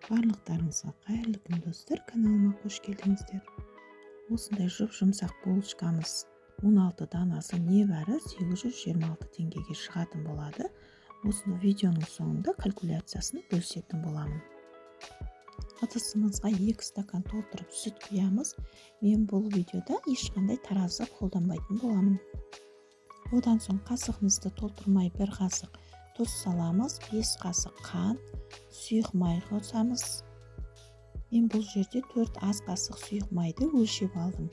Барлықтарыңызға қайырлы күн, достар! Каналыма қош келдіңіздер. Осындай жұп-жұмсақ булочкамыз 16 данасы небәрі 826 теңгеге шығатын болады. Осыны видеоның соңында калькуляциясын бөлісетін боламын. Ыдысымызға 2 стакан толтырып сүт құямыз. Мен бұл видеода ешқандай таразы қолданбайтын боламын. Одан соң қасығымызды толтырмай 1 қасық тұз саламыз, 5 қасық қант, сұйық май қосамыз. Мен бұл жерде 4 ас қасық сұйық майды өлшеп алдым.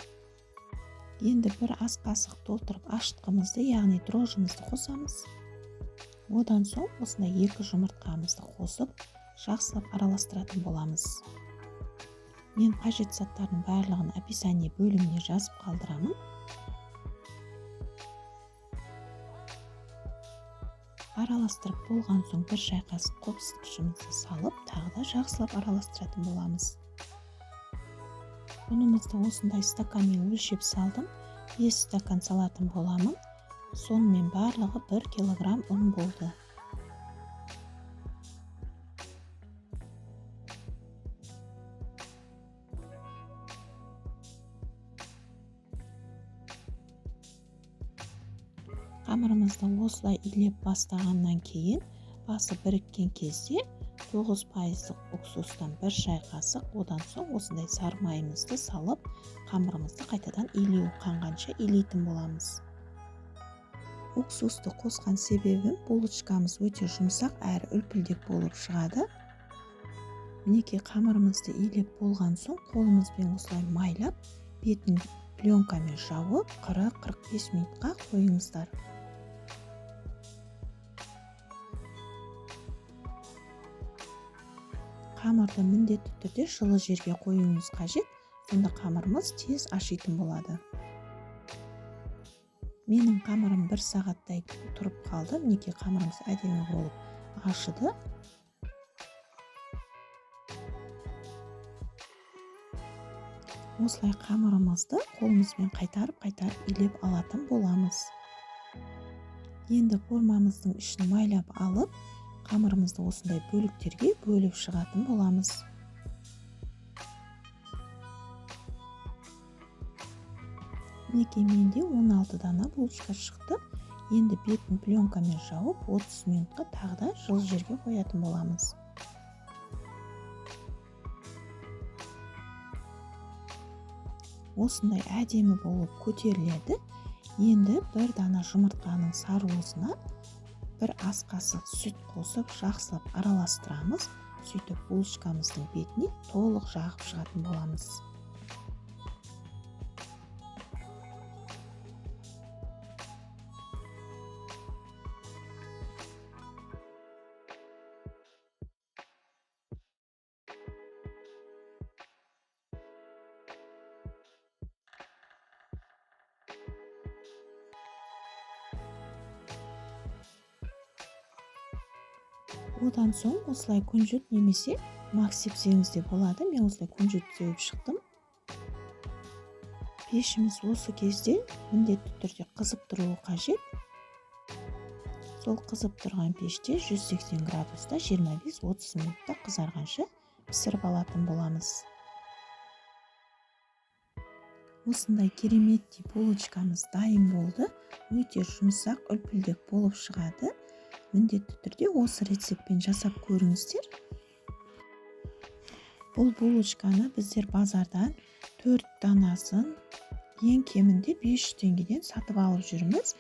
Енді 1 ас қасық толтырып ашытқымызды, яғни дрожжымызды қосамыз. Одан соң осындай 2 жұмыртқамызды қосып, жақсылап араластыратын боламыз. Мен қажет заттардың барлығын описание бөліміне жазып қалдырамын. Араластырып болған соң 1 шай қасық қопсытқышымызды салып, тағы да жақсылап араластыратын боламыз. Ұнымызды осындай стаканмен өлшеп салдым. 5 стакан салатын боламын. Сонымен барлығы 1 килограмм ұн болды. Қамырымызды осылай илеп бастағаннан кейін басы біріккен кезде 9% уксустан 1 шай қасық, одан соң осындай сары майымызды салып, қамырымызды қайтадан илеу қанғанша илейтін боламыз. Уксусты қосқан себебім булочкамыз өте жұмсақ әрі үлпілдек болып шығады. Мінекей қамырымызды илеп болған соң қолымызбен осылай майлап, бетін пленкамен жауып, 40-45 минутқа қойыңыздар. Қамырды міндетті түрде жылы жерге қоюыңыз қажет, сонда қамырымыз тез ашитын болады. Менің қамырым 1 сағаттай тұрып қалды. Мінекей қамырымыз әдемі болып ашыды. Осылай қамырымызды қолымызбен қайтарып-қайтарып илеп алатын боламыз. Енді формамыздың ішін майлап алып, қамырымызды осындай бөліктерге бөліп шығатын боламыз. Мінекей менде 16 дана булочка шықты. Енді бетін пленкамен жауып, 30 минутқа тағы да жылы жерге қоятын боламыз. Осындай әдемі болып көтеріледі. Енді 1 дана жұмыртқаның сары уызына 1 ас қасық сүт қосып жақсылап араластырамыз. Сөйтіп булочкамыздың бетіне толық жағып шығатын боламыз. Одан соң осылай күнжіт немесе мак сепсеңіз де болады. Мен осылай күнжіт сеуіп шықтым. Пешіміз осы кезде міндетті түрде қызып тұруы қажет. Сол қызып тұрған пеште 180 градуста 25-30 минутта қызарғанша пісіріп алатын боламыз. Осындай кереметтей булочкамыз дайын болды. Өте жұмсақ, үлпілдек болып шығады. Міндетті түрде осы рецептпен жасап көріңіздер. Бұл булочканы біздер базардан 4 данасын ең кемінде 500 теңгеден сатып алып жүрміз.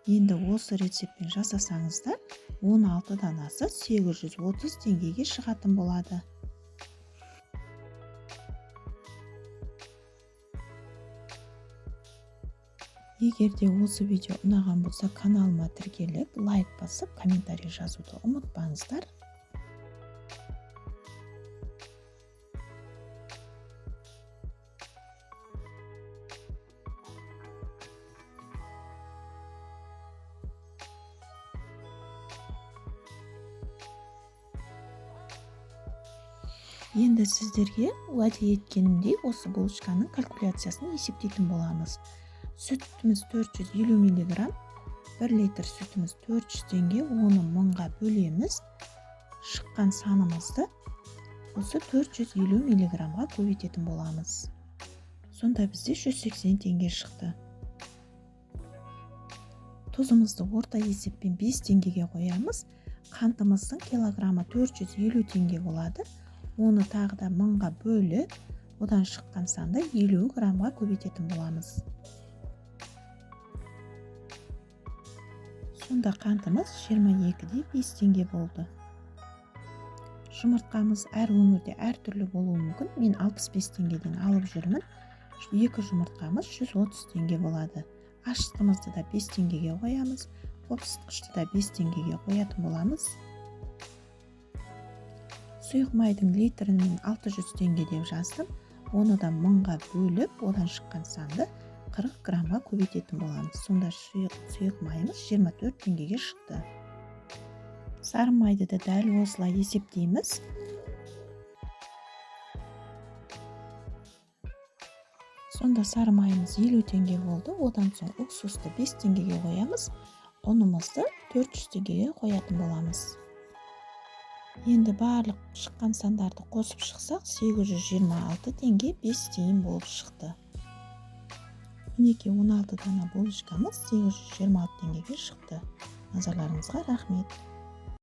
Енді осы рецептпен жасасаңыздар, 16 данасы 830 теңгеге шығатын болады. Егер де осы видео ұнаған болса, каналыма тіркеліп, лайк басып, комментарий жазуды ұмытпаңыздар. Енді сіздерге уәде еткенімдей осы булочканың калькуляциясын есептейтін боламыз. Сүтіміз 450 миллиграмм, 1 литр сүтіміз 400 теңге, оны 1000-ға бөлеміз. Шыққан санымызды Осы 450 миллиграммға көбейтетін боламыз. Сонда бізде 180 теңге шықты. Тұзымызды орта есеппен 5 теңгеге қоямыз. Қантымыздың килограммы 450 теңге болады. Оны тағы да 1000-ға бөліп, одан шыққан санды 50 граммға көбейтетін боламыз. Сонда қантымыз 22,5 теңге болды. Жұмыртқамыз әр өңірде әртүрлі болуы мүмкін. Мен 65 теңгеден алып жүрмін. 2 жұмыртқамыз 130 теңге болады. Ашытқымызды да 5 теңгеге қоямыз. Қопсытқышты да 5 теңгеге қоятын боламыз. Сұйық майдың литрін мен 600 теңге деп жаздым. Оны да 1000-ға бөліп, одан шыққан санды 40 граммға көбейтетін боламыз. Сонда сұйық майымыз 24 теңгеге шықты. Сары майды да дәл осылай есептейміз. Сонда сары майымыз 50 теңге болды. Одан соң уксусты 5 теңгеге қоямыз. Ұнымызды 400 теңгеге қоятын боламыз. Енді барлық шыққан сандарды қосып шықсақ, 826 теңге 5 тиын болып шықты. Мінекей 16 дана булочкамыз 826 теңгеге шықты. Назарларыңызға рахмет.